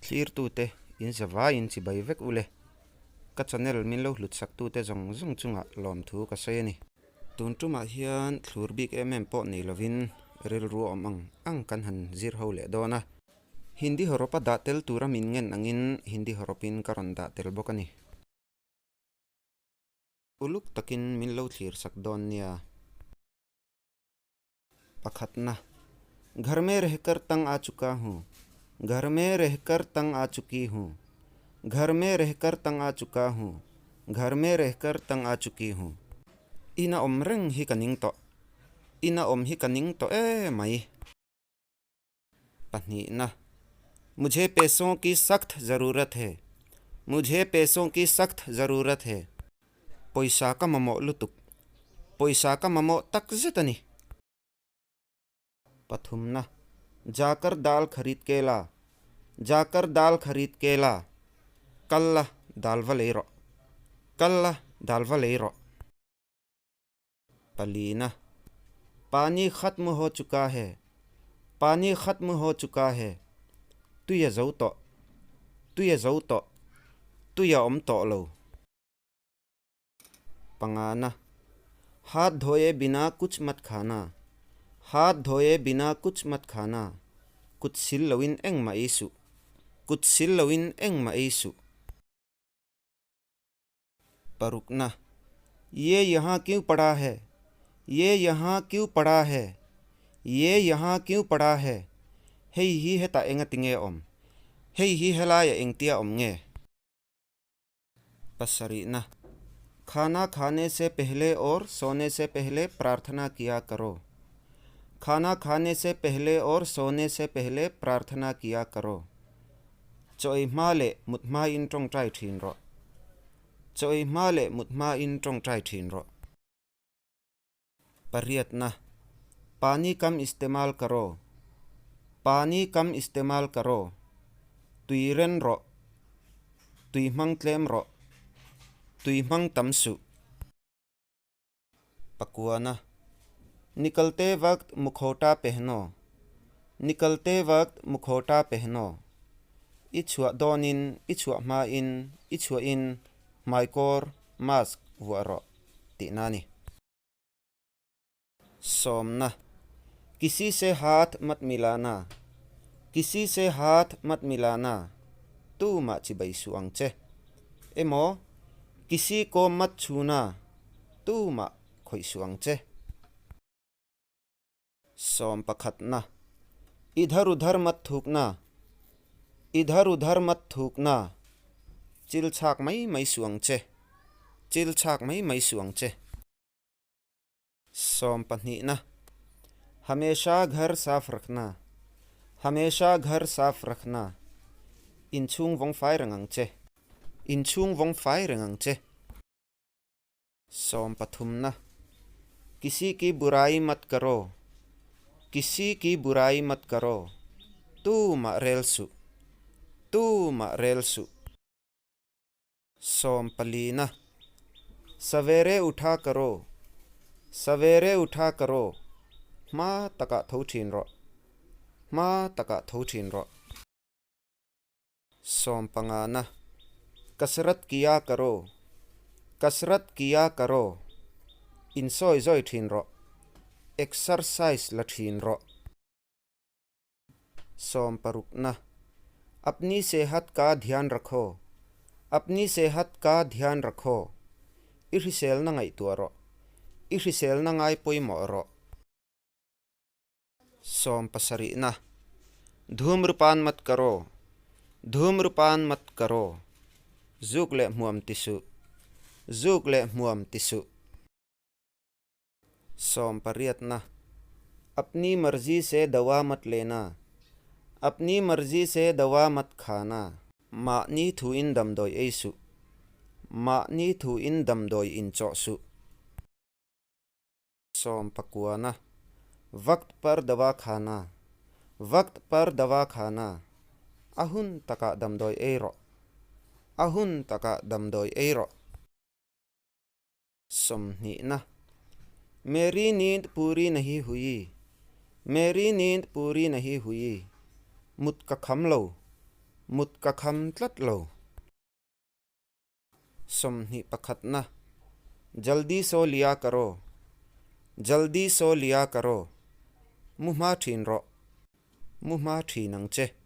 Thlirtute in zavaiin chibai vek ule. Ka channel min lo hlut saktute zawng zawng chungah lawmthu ka sawi a ni. Tun tumah hian thlur bik em em pawh nei lovin rilru awm ang ang kan han zir ho leh dawn a. Hindi hawrawpa dah tel tura min ngen angin Hindi hawrawpin ka rawn dah tel bawk a ni. Uluk takin min lo thlir sak dawn nia. Pakhatna, Ghar mein rehkar tang aa chuka hu, Ghar mein rehkar tang aa chuki hu, Ghar mein rehkar tang aa chuka hu, Ghar mein rehkar tang aa chuki hu. Ina awm reng hi ka ning tawh, Ina awm hi ka ning tawh e mai. Pahnihna, Mujhe paison ki sakht zarurat hai, Mujhe paison ki sakht zarurat hai. Pawisa ka mamawh lutuk, Pawisa ka mamawh tak zet a ni. Pathumna, Jakar dal kharid ke la, Jakar dal kharid ke la, Kal la, dal va lei rawh, Kal la, dal va lei rawh. Palina, Pani khatm ho chuka hai, Pani khatm ho chuka hai, Tui a zo tawh, Tui a zo tawh, Tui a awm tawh lo. Pangana, Haath dhoye bina kuch mat khana, Haath dhoye bina kuch mat khana, Kut sil loin engmah ei suh, Kut sil loin engmah ei suh. Parukna, Ye yahan kyun pada hai, Ye yahan kyun pada hai, Ye yahan kyun pada hai, Hei hi hetah enga tinge a awm? Hei hi helaiah engtia awm nge? Pasarihna, Khana khane se pehle aur sone se pehle prarthana kiya karo, Khana khane se pehle aur sone se pehle prarthana kiya karo. Chaw ei hma leh mut hmain tawngtai thin rawh. Chaw ei hma leh mut hmain tawngtai thin rawh. Pariatna, Pani kam istemal karo. Pani kam istemal karo. Tui ren rawh. Tui hmang tlem rawh. Tui hmang tam suh. Pakuana, Nikalte waqt mukhawta pehno, Nikalte waqt mukhawta pehno, I chhuah dawnin, i chhuah hmain, i chhuahin hmaikawr, mask, vuah rawh, tihna a ni. Sawmna, Kisi se haath mat milana, Kisi se haath mat milana, Tumah chibai suh ang che. Emaw, Kisi ko mat chhuna, Tumah khawih suh ang che. Sawm pakhatna, Idhar udhar mat thukna, Idhar udhar mat thukna, Chil chhak mai mai suh ang che, Chil chhak mai mai suh ang che. Sawm pahnihna, Hamesha ghar saf rakhna, Hamesha ghar saf rakhna, Inchhung vawng fai reng ang che, Inchhung vawng fai reng ang che. Sawm pathumna, Kisi ki burai mat karo, Kisi ki burai mat karo, Tu mah rel suh, Tu mah rel suh. Sawm palina, Savere utha karo, Savere utha karo, Hma takah tho thin rawh, Hma takah tho thin rawh. Sawm pangana, Kasrat kiya karo, Kasrat kiya karo, Insawi zawi thin rawh, Exercise la thin rawh. Sawm parukna, Apni sehat ka dhyan rakho, Apni sehat ka dhyan rakho, I hriselna ngaihtuah rawh, I hriselna ngai pawimawh rawh. Sawm pasarihna, Dhumrupan mat karo, Dhumrupan mat karo, Zuk leh hmuam ti suh, Zuk leh hmuam ti suh. Sawm pariatna, Apni marzi se dawa mat lena, Apni marzi se dawa mat khana. Mahni thuin damdawi ei suh, Mahni thuin damdawi inchawh suh. Sawm pakuana, Waqt par dawa khana, Waqt par dawa khana, A hun takah damdawi ei rawh, A hun takah damdawi ei rawh. Sawmhnihna, Meri neend puri nahi hui, Meri neend puri nahi hui, Mut ka kham lo, Mut ka kham tlat lo. 20 pakhatna, Jaldi so liya karo, Jaldi so liya karo, Mu hma thin rawh, mu hma thin ang che.